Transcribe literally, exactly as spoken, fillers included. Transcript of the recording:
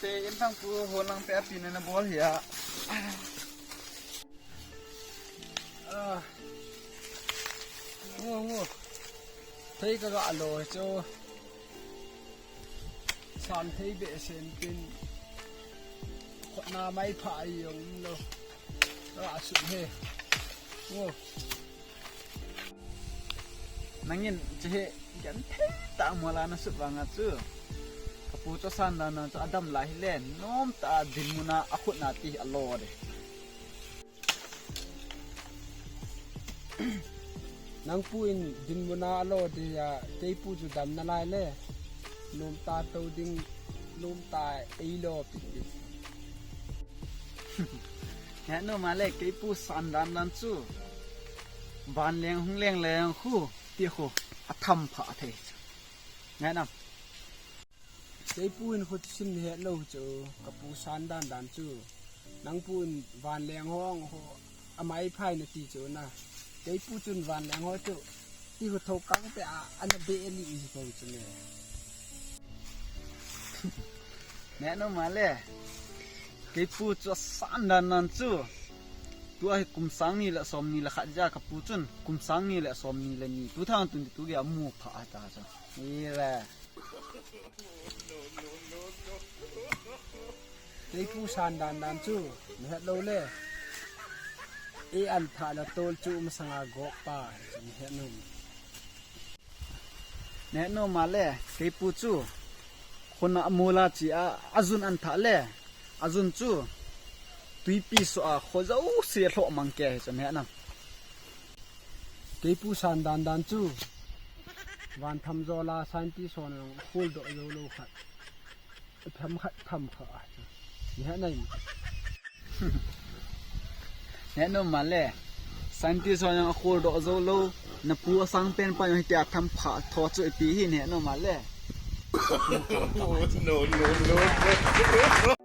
Te in thang pu ho lang pe api na na bol hi a. Ah. Wo, wo. Thei ka ga lo chu. San thei be sen pin. Khotna mai pha ai yong lo. Ra su he. Wo. Nangin che he gen thei ta mo la na su vanga chu. Ka pu chu san dan dan chu adam la hi le nom ta dinmun a a khut na ti a lo de. Nang pu in dinmun a a lo de ya, kei pu chu dam na lai le. Nom ta to ding, nom ta ei lo pi pi. He nom a le, kei pu san dan dan chu. Van leng hung leng leng khu, ti khu, a tham pha thei. Ngai nam. Kei pu in khu sin he lo chu, ka pu san dan dan chu. Nang pu in van leng hong ho, a mai phai na ti chu na. Kei pu chun van leng ho chu. Ti khu tho kang pe a, ana be ni i ko chu ne. Ne no ma le. Kei pu chu san dan dan chu. Tu a kum sang ni le som ni le khat ja ka pu chun. Kum sang ni le som ni le ni. Tu thang tun tu ge a mu pha a ta chu. Ni le. Kei pu san dan dan chu, mi het lo le. E an tha la tol chu um sanga gop pa, mi het nom. Ne no ma le, kei pu chu, khona mula chi a, a jun an tha le, a jun chu, tuipi so a, kho jau se hlo mang ke hi chu ne na. Kei pu san dan dan chu, van tham jo la, scientist hon khol do jo lo khat. Tham khat tham kha a chu. Ni ha nai. Ne no ma le. Scientist ho yang a khol do zo lo. Na pu a sang pen pa yang hitia tham pha tho chu ipi hi ne no ma le. No, no, no, no.